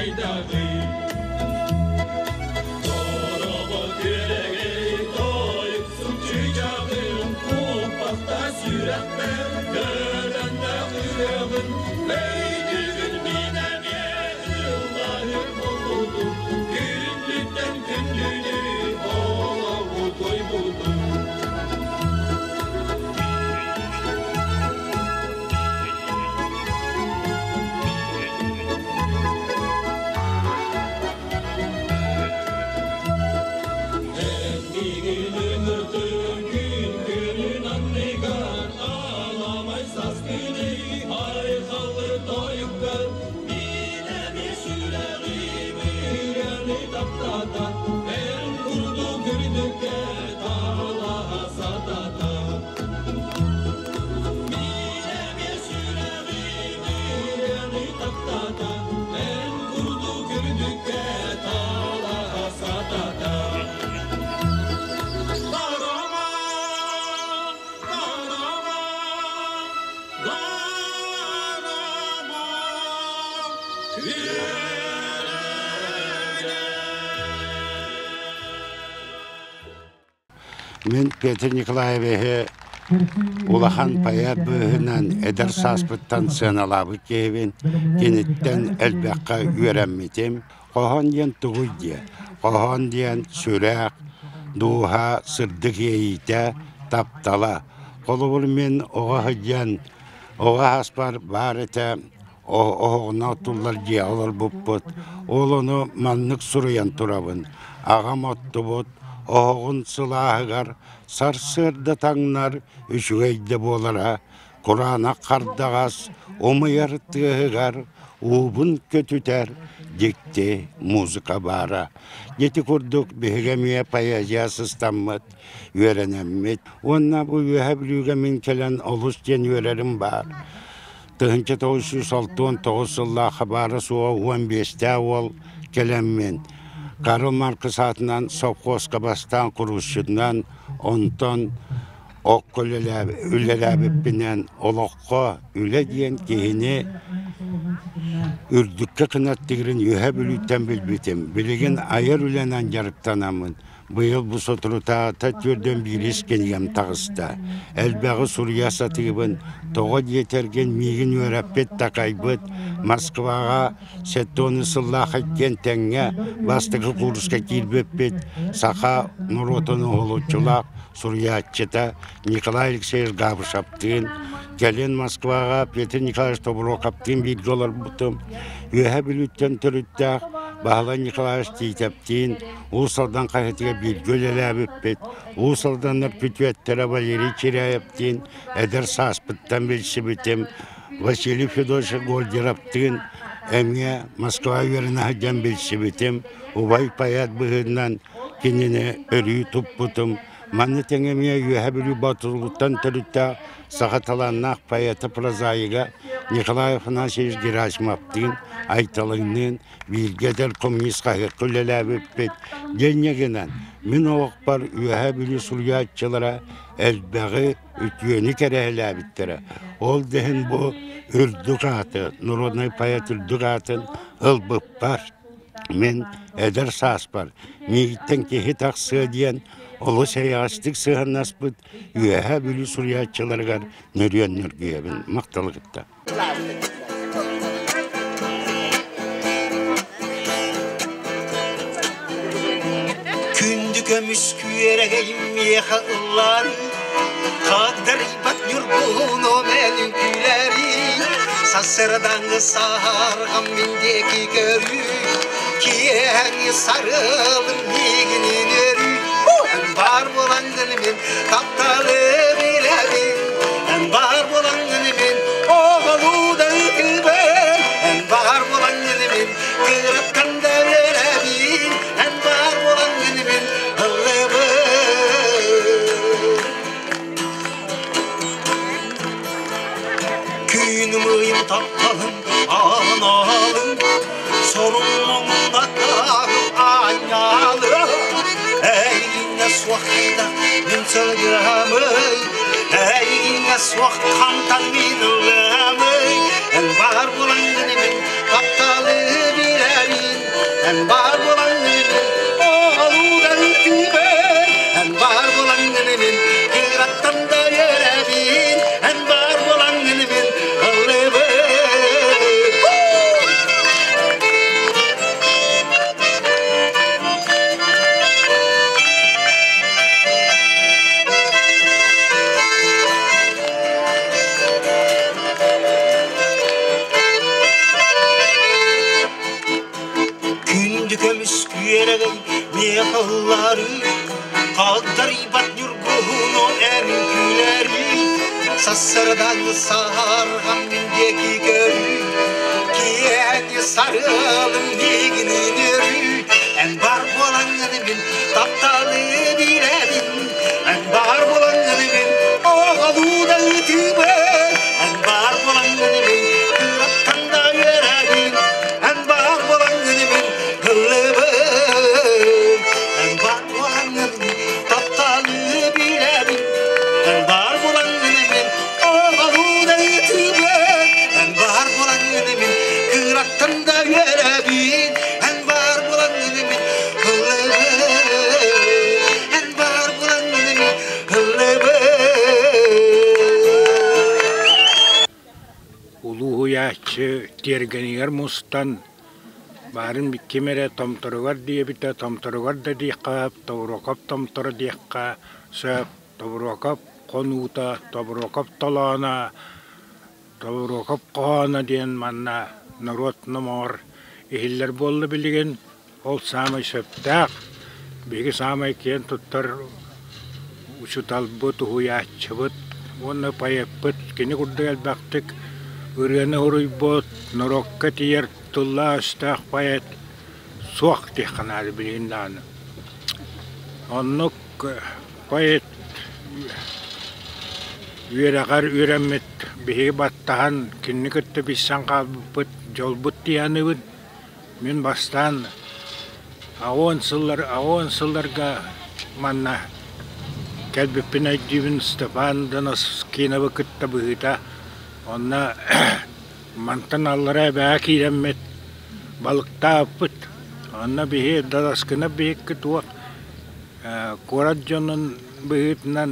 хайдаҕый? Дорообо күөрэгэй, тойуксун чыычааҕым, куоппахта сүрэхпэр төлөннөх үрэҕин, өйдүүгүн мин эмиэ ыллаһыр буолбутум, күндүттэн күндүнү олоҕу туойбутум. Мигин ыҥыртын күн күнүн анныгар аламай саас күнү айхаллы тойуккар мин эмиэ сүрэҕим ырыаны таптата эн курдук үрдүккэ талаһа сатата мин эмиэ сүрэҕим ырыаны таптата эн курдук үрдүккэ талаһа сатата. Мин Петр Николаевиһы улахан поэт быыһынан эдэр сааспыттан сыаналаабыт киһибин, киниттэн элбэххэ үөрэммитим. Хоһоон диэн тугуй диэ? Хоһоон диэн сүрэх, дууһа сырдык иэйиитэ, таптала. Холобур, мин оҕо сылдьан, оҕо ааспар баар этэ, оһоҕуна оттуллар дьиэҕэ олорбуппут. Ол ону маннык суруйан турабын. Аҕам оттубут, оһоҕун сылааһыгар сарсыарда таҥнар үчүгэй да буолара. Кураанах хардаҕас умайар тыаһыгар уубун көтүтэр дьикти музыка баара. Ити курдук биһиги эмиэ поэзия сыстаммыт, үөрэнэммит уонна бу Үөһээ Бүлүүгэ мин кэлэн олус диэн үөрэрим баар. 1969 сыллаахха баара суоҕа 15-тээх уол кэлэммин Карл Маркс аатынан совхозка бастаан куруусчутунан, онтон окко үлэлээбиппинэн олоххо үлэ диэн киһини үрдүккэ кынаттыырын Үөһээ Бүлүүттэн билбитим. Билигин айар үлэнэн дьарыктанаммын. Быйыл бу соторутааҕыта түөрдэн биирис кинигэм таҕыста. Элбэҕи суруйа сатыыбын. Тоҕо диэтэргин миигин үөрэппит, такайбыт Москваҕа 70 сыллаах иккиэн тэҥҥэ бастакы кууруска киирбиппит. Саха норуотун уһулуччулаах суруйааччыта Николай Алексеевич Габышевтыын, кэлин Москваҕа Петр Николаевич Тобуруокаптыын бииргэ олорбутум. Үөһээ Бүлүүттэн төрүттээх Баһылай Николаевич Тиитэптиин Уус Алдан хаһыатыгар бииргэ үлэлээбиппит. Уус Алданнар күтүөттэрэ Валерий Чиряевтиин эдэр сааспыттан билсибитим. Василий Федорович Гольдеровтыын эмиэ Москва үөрэнэ сылдьан билсибитим. Убай поэт быһыытынан кинини өрүү туппутум. Манна тэҥэ эмиэ Үөһээ Бүлүү Боотуругуттан төрүттээх саха талааннаах поэта, прозаига Николай Афанасьевич Герасимовтыын, Айталыҥныын бииргэ эдэр коммунист хаһыакка үлэлээбиппит. Дьиэ гынан, мин олохпор Үөһээ Бүлүү суруйааччылара элбэҕи, үтүөнү кэрэһэлээбиттэрэ. Ол да иһин бу үрдүк ааты, народнай поэт үрдүк аатын ылбыппар. Мин эдэр сааспар миигиттэн киһи тахсыа диэн олус эйэҕэстик сыһыаннаспыт Үөһээ Бүлүү суруйааччыларыгар нөрүөн нөргүйэбин махталы кытта. Күндү көмүс күөрэгэйим миэхэ ыллаары, Хагдарыйбат ньургуһун мэн үҥкүүлэри, Сарсыардаҥҥы саһарҕам мин диэки көрүү, Киэһэҥҥи сарыалым миигин үөрүү. Эн баар буолаҥҥын мин тапталы билэбин, Эн баар буолаҥҥын мин оҕолуу да ытыыбын, Эн баар буолаҥҥын мин кыраттан да үөрэбин, Эн баар буолаҥҥын мин ыллыбын. Күнүм ыйым тапталым аналым, Сорум муҥнатааҕым аанньалым. Эйигинэ суох хайдах мин сылдьыамый, Эйигинэ суох хантан мин ылыамый. Эн баар буолаҥҥын мин тапталы билэбин. Эн баар буолаҥҥын оҕолуу да ытыыбын Эн баар буолаҥҥын мин кыраттан да үөрэбин Эн баар буолаҥҥын мин ыллыыбын. Күндү көмүс күөрэгэй миэхэ ылларыы, Хагдарыйбат ньургуһуну эн күлэрий, Сарсыардаҥҥы саһарҕам мин диэки көрүү, Киэһэҥҥи сарыалым миигин үөрүү. Эн бар буолаҥҥын мин тапталы билэбин, Эн баар буолаҥҥын мин оҕолуу да ытыыбын, Эн баар буолаҥҥын мин кыраттан да үөрэбин, Эн баар буолаҥҥын мин ыллыыбын, Эн баар буолаҥҥын тапталы билэбин, Эн баар буолаҥҥын мин оҕолуу да ытыыбын, Эн баар буолаҥҥын мин кыраттан да үөрэбин, Эн баар буолаҥҥын мин ыллыыбын, Эн баар буолаҥҥын мин ыллыыбын. Улуу уһуйааччы тиэргэнигэр мустан баарын ким эрэ томторугар диэбитэ, томторугар да диэххэ, Тобуруокап томторо диэххэ сөп, Тобуруокап хонуута, Тобуруокап толооно, Тобуруокап хоһооно диэн манна норуот номоҕор иһиллэр буолла билигин. Ол саамай сөптөөх, биһиги саамай киэн туттар учууталбыт, уһуйааччыбыт уонна поэппыт кини курдук элбэхтик ырыаны уруйбут, норуокка тиийэр тыллаах-өстөөх поэт суох диэххэ наада билигин даҕаны. Оннук поэт үөрэҕэр үөрэммит биһиги баттаһан кинини кытта билсэн хаалбыппыт, дьолбут дии саныыбын. Мин бастаан аҕыан сылларга манна кэлбиппин өйдүүбүн Степан Доноскиновы кытта быһыыта онно мантан аллара эбэҕэ киирэммит балыктаабыппыт. Онно биһи Доноскинов биһикки туох куорат дьонун быһыытынан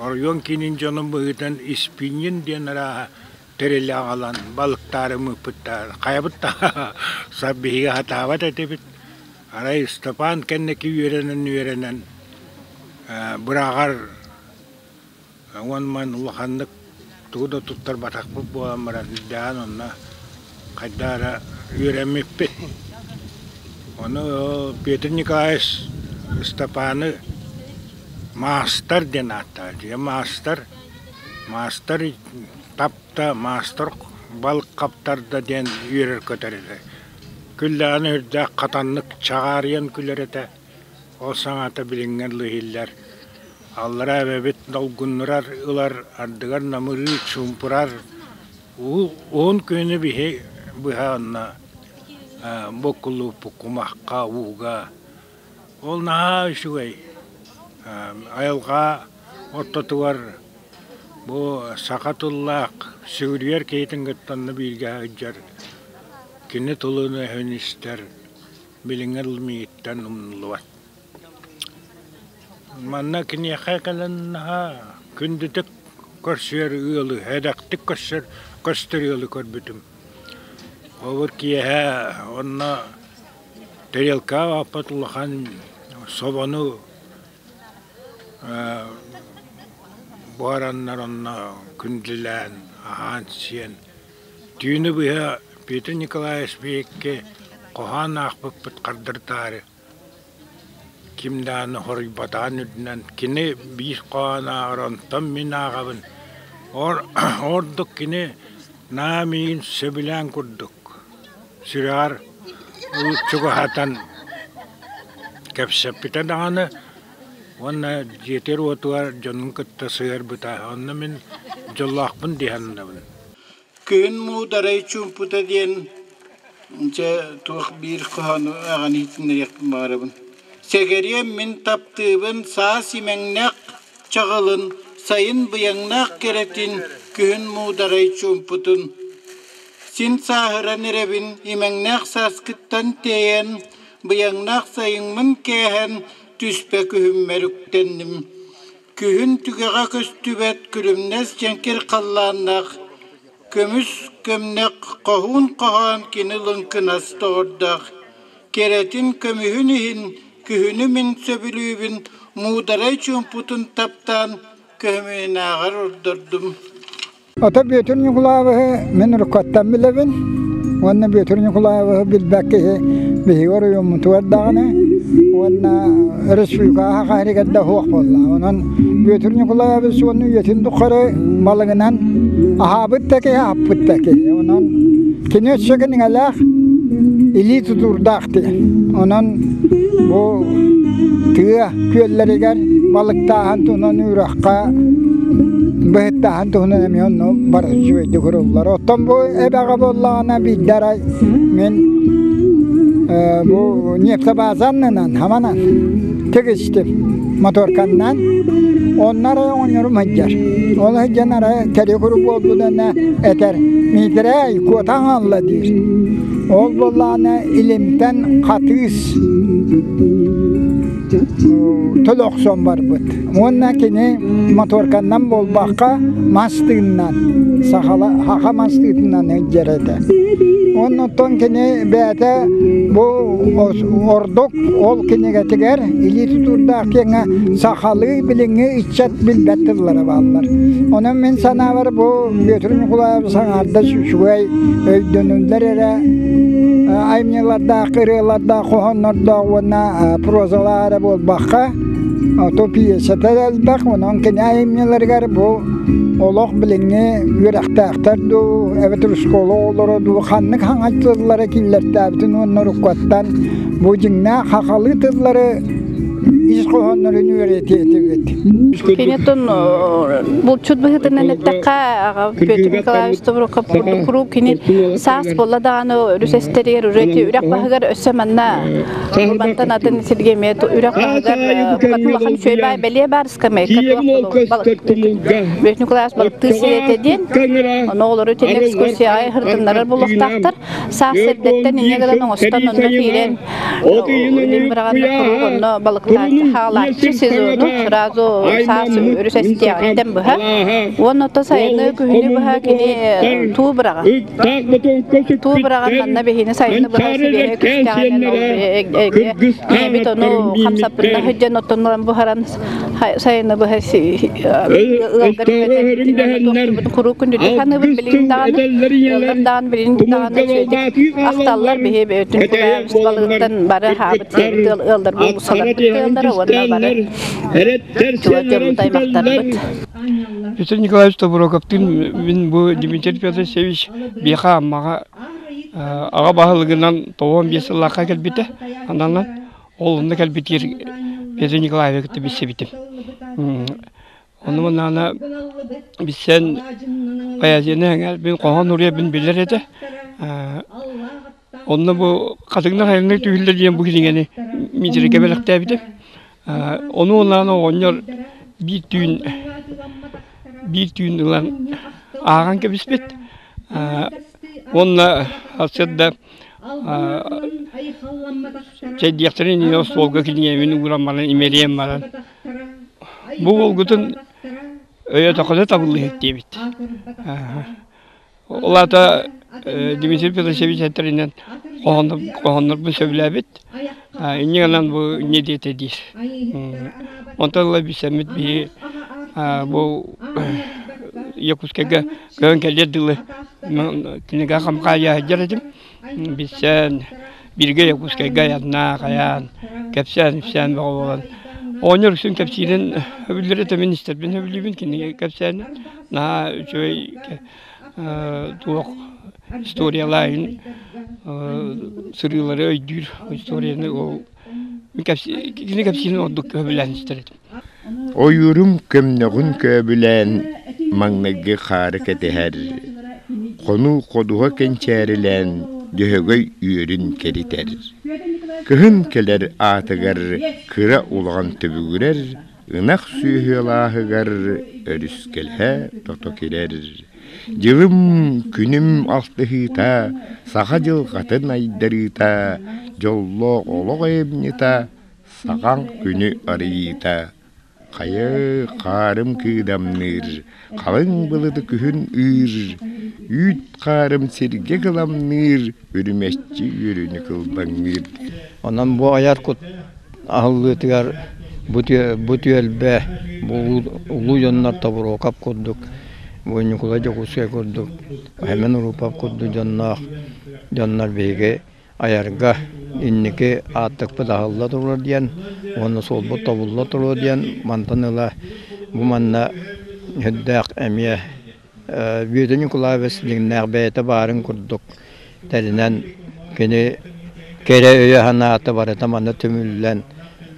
оройуон киинин дьонун быһыытынан Испинин диэн арааһа тэрили аҕалан балыктаары ыыппыттар. Хайабыт да биһиги сатаабат этибит. Арай Ыстапаан кэнники үөрэнэн-үөрэнэн быраҕар уонна улаханнык тугу да туттарбатахпыт буолан баран үрдээн онно хайдах эрэ үөрэммиппит. Ону Петр Николаевич Ыстапааны маастар диэн ааттаабыт. Дьэ маастар, маастар тапта, маастар балык хаптарда диэн үөрэр-көтөр этэ. Күллэҕинэ үрдээх хатаннык чаҕаарыйан күлэр этэ. Ол саҥата билиҥҥэ дылы иһиллэр. Аллараа эбэбит долгуннурар ылар, ардыгар намырыы чуумпурар. Уһун күнү биһи быһа онно буккуллубуппут кумахха, ууга. Ол наһаа үчүгэй. Айылҕа ортотугар бу саха тыллаах сүгүрүйэр киһитин кытта онно бииргэ сылдьар, кини тылын-өһүн истэр билиҥҥи дылы миигиттэн умнуллубат. Манна киниэхэ кэлэн наһаа күндүтүк көрсүөр ыалы, сэдэхтик көрсөр көстөр ыалы көрбүтүм. Ол киэһэ онно тарелкаҕа ааппыт улахан собону буһараннар онно күндүлээн, аһаан-сиэн түүнү быһа Петр Николаевич биһикки хоһоон аахпыппыт хардырытаары ким даҕаны хоруйбатаҕын үрдүнэн кини биир хоһоон ааҕар, онтон мин ааҕабын. Ордук кини наһаа миигин сөбүлээн курдук сүрэҕэр чугаһатан кэпсэппитэ даҕаны уонна дьиэтигэр-уотугар дьонун кытта сыһыарбыта. Онно мин дьоллоохпун дии сананабын. Күн муударай чуумпута диэн дьэ туох биир хоһоону ааҕан иһитиннэриэхпин баҕарабын. Сэгэриэм мин таптыыбын саас имэҥнээх чаҕылын, сайын быйаҥнаах кэрэтин, күһүн муударай чуумпутун. Син сааһыран эрэбин, имэҥнээх сааскыттан тэйэн, быйаҥнаах сайыҥмын кээһэн, түспэ күһүммэр үктэнним. Күһүн түгэҕэ көстүбэт күлүмнэс дьэҥкир халлааннаах, көмүс көмнөх хоһуун хоһоон кини лыҥкынас доҕордоох. Кэрэтин көмүһүн иһин күһүнү мин сөбүлүүбүн, муударай чуумпутун таптаан көһүмүнээҕэр ордордум. Ото Бүөтүр Ньукулаабыһы мин уруккаттан билэбин уонна Бүөтүр Ньукулаабыһы билбэт киһи биһиги оройуоммутугар даҕаны уонна республикаҕа хаһарыгар да суох буолла. Онон Бүөтүр Ньукулаабыс уонна үйэтин тухары балыгынан аһаабыт да киһи, аһаппыт да киһи. Онон кини өссө кинигэлээх илии тутуурдаах дии. Онон бу тыа күөллэригэр балыктааһын туһунан үрэххэ быһыттааһын туһунан эмиэ онно бары үчүгэйдик уруллар. Оттон бу эбэҕэ буоллаҕына биирдэ арай мин бу нефтебазаннынан хаманан тигистим моторканнан онно арай оҕонньорум сылдьар. Ол сылдьан арай кэри куру буолбутана этэр Миитэрэй куотан хаалла диир. Ол буоллаҕына илимтэн хатыыс төлөхсөн барбыт. Уонна кини моторканнан буолбакка мас тыыннан, сахала хаха мас тыытынан сылдьар этэ. Оннуттан кини бэйэтэ бу ордук ол кинигэтигэр илии тутуурдаах киэҥэ сахалыы билиҥҥи ыччат билбэт тыллара бааллар. Онон мин санаабар бу Петр Николаевич саҥарда үчүгэй өйдөнүллэр эрэ айымньылардаах, ырыалардаах, хоһооннордоох уонна прозалаах эрэ буолбакка, то пьесата да элбэх, онон кини айымньыларыгар бу олох билиҥҥи үөрэхтээхтэр дуу, эбэтэр школа оҕолоро дуу ханнык хаҥас тыллары киллэртээбитин уонна уруккуттан бу дьиҥнээх хахалыы тыллары ис хоһооннорун үөрэтиэ этибит. Кинитон булчут быһыытынан эттэххэ, Петр Николаевич Тобуруков курдук куруук кини саас буолла даҕаны өрүс эстэригэр үрэх үрэх баһыгар өссө манна мантан атын сиргэ эмиэ үрэх баһыгар улахан үчүгэй бэлиэ баар скамейка Петр Николаевич балыктыы сирэтэ диэн ону оҕолору итинник экскурсияҕа сырытыннарар буолуохтаахтар. Саас эрдэттэн инньэ гынан оҥостон онно киирэн илин быраҕаннар куруук онно балыктааччы хаалааччы сезону сразу саас өрүс эстиэҕиттэн быһа уонна ото сайыны күһүнү быһа кини туу быраҕан туу быраҕан манна биһини сайыны быһа сибиэһэ күстэҕинэн ол эбит ону хамсаппытына сылдьан оттон ылан буһаран сайыны быһа ыалгар куруук күндүтүк саныыбын билигин даҕаны ыаллар даҕаны билигин даҕаны үчүгэйдик ахталлар биһи бэйэтин кулаабыс балыгыттан бары хаабыт сиэбит ыаллар буолсаларбыт ыаллара уонна бары чугас дьоммут аймахтарбыт. Петр Николаевич Тобуроковтыын мин бу Дмитрий Федосеевич биэхэ Аммаҕа аҕа баһылыгынан 95 сыллаахха кэлбитэ ананан Ол онно кэлбитигэр Петр Николаевы кытта билсибитим. Ону манна билсэн поэзияны эҥэр хоһоон уруйарбын билэр этэ. Онно бу хатыҥнар хайаҥнар түһүллэр диэн бу кинигэни Миитэргэ бэлэхтээбитим. Ону уонна оҕонньор биир түүн биир түүн ылан ааҕан кэбиспит. Уонна сарсыарда Чэйдиэхтэрин иннинэ остуолга кинигэбин ууран баран имэрийэн баран бу уолгутун өйөтөххүнэ табыллыһыт диэбит. Ол аата Дмитрий Петросевич этэринэн хоһооннорбун сөбүлээбит. Инньэ гынан бу инньэ диэтэ диир. Онтон ыла билсэммит биһи бу Якутскайга көһөн кэлиэр дылы кинигэ хамхаайа сылдьар этим. Билсэн, бииргэ Якутскайга айаннаах айаан, кэпсээн-ипсээн бөҕө буолан. Оҕонньор үксүн кэпсиирин сөбүлүүр этэ, мин истэрбин сөбүлүүбүн кинигэ кэпсээнин. Наһаа үчүгэй туох историялаайын сырыылары өйдүүр историяны ол кини кэпсиирин ордук сөбүлээн истэр этим. Ойуурум көмнөҕүн көөбүлээн маҥнайгы хаары кэтэһэр, хонуу ходуһа кэнчээрилээн дьөһөгөй үөрүн кэритэр. Кыһын кэлэр аатыгар кыра улахан түбүгүрэр, ынах сүөһү алааһыгар өрүскэлэһэ тото кирэр. Дьылым, күнүм алтыһыыта, саха дьылҕатын айдарыыта, дьоллоох олох айымньыта, сахаҥ күнү арыйыыта. Хайа, хаарым кыыдамныыр, халыҥ былыты күһүн ыыр, үүт хаарым сиргэ кыламныыр, үрүмэччи үөрүнү кылбаҥныыр. Онон бу айар кут аһыллыытыгар бу бу түөлбэ бу улуу дьоннор Тобуруокап курдук, бу Ньукулай Дьокуускай курдук, Хэмэн Урупов курдук дьонноох дьоннор биһиги айарга инники ааттыкпыт аһылла турар диэн уонна суолбут тобулла туруо диэн мантан ыла бу манна сүрдээх эмиэ Бүөтүр Ньукулаевич дьиҥнээх бэйэтэ баарын курдук тэринэн кини кэрэ өйө-санаата барыта манна түмүллэн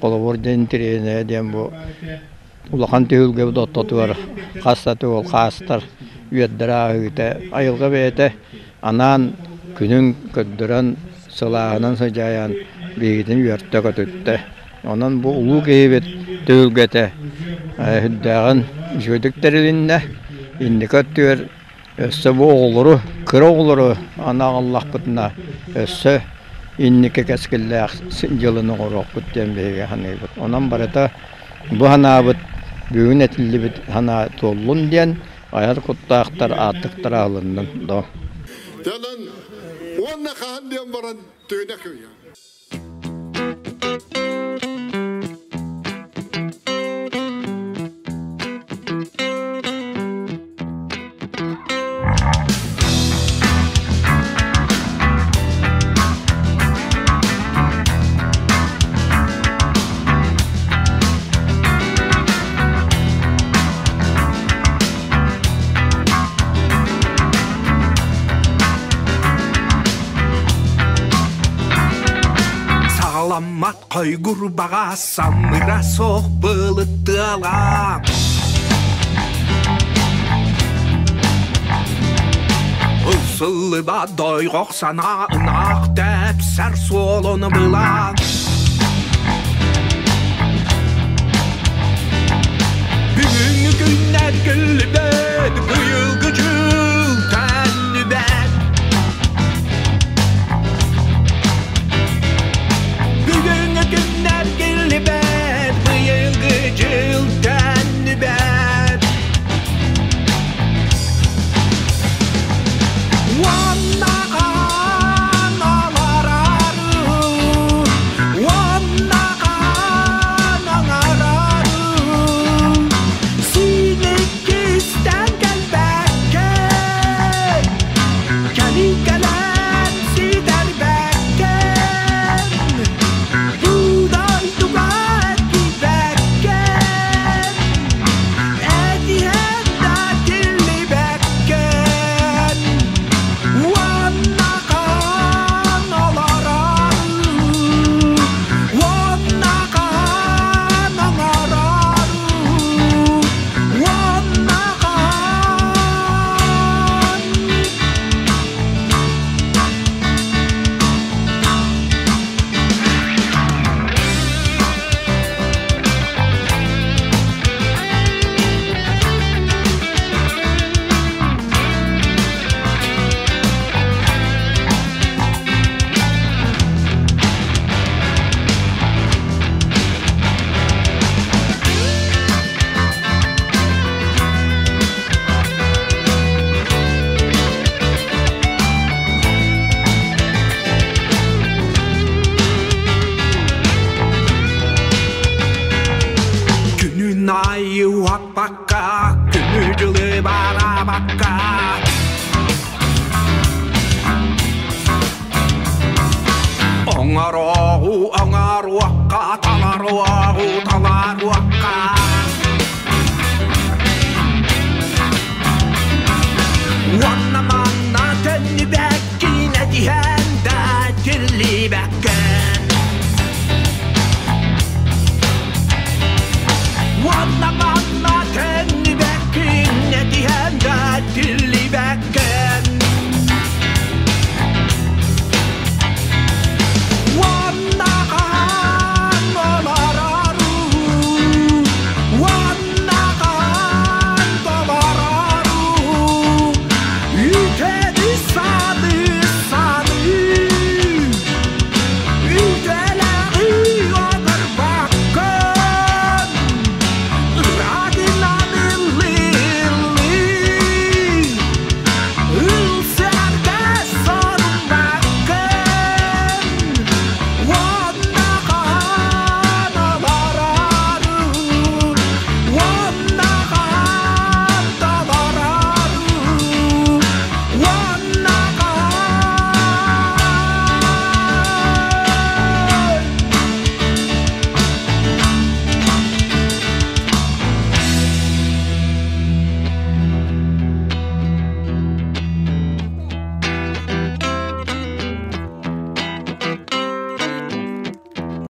холобур диэн интэриэһинэйэ диэн бу улахан түһүлгэбит ортотугар хас да төгүл хаастар үөрдэрэ ааһыыта айылҕа бэйэтэ анаан күнүн көрдөрөн сылааһынан сыдьаайан биһигитин үөртэ-көтүттэ. Онон бу улуу киһибит түһүлгэтэ сүрдээҕин үчүгэйдик тэрилиннэ. Инники өттүгэр өссө бу оҕолору, кыра оҕолору анаан ыллахпытына өссө инники кэскиллээх дьылын оҥоруохпут диэн биһиги саныыбыт. Онон барыта бу санаабыт бүгүн этиллибит санаа туоллун диэн айар куттаахтар ааттыктара аһылыннын до. Дьонун уонна хаһан диэн баран тыына кыйа. Саҕаламмат хойгурбаҕа самыра суох былыттыала Ылсыллыба дойҕох санаа ынаах тэпсэр суолун булан Бүгүҥҥү күннэр күллүбэт, быйылгы дьыл төннүбэт. Бүгүҥҥү күннэр киллибэт, быйылгы дьыл төннүбэт. Уонна уонна Синиккистэн кэлбэккэн, кэлииккэлэн ситэрбэккэн, бу дойдуга эргийбэккэн, этиһэн да тиллибэккэн, уонна хаан олорору, уонна хаан оҥорору, уонна хаан. Күнүн айы уһаппакка, күнү дьылы бараабакка. Оҥорооҕу оҥоруохха, таларуоҕу таларуохха. Уонна манна төннүбэккин этиһэн да тиллибэккин.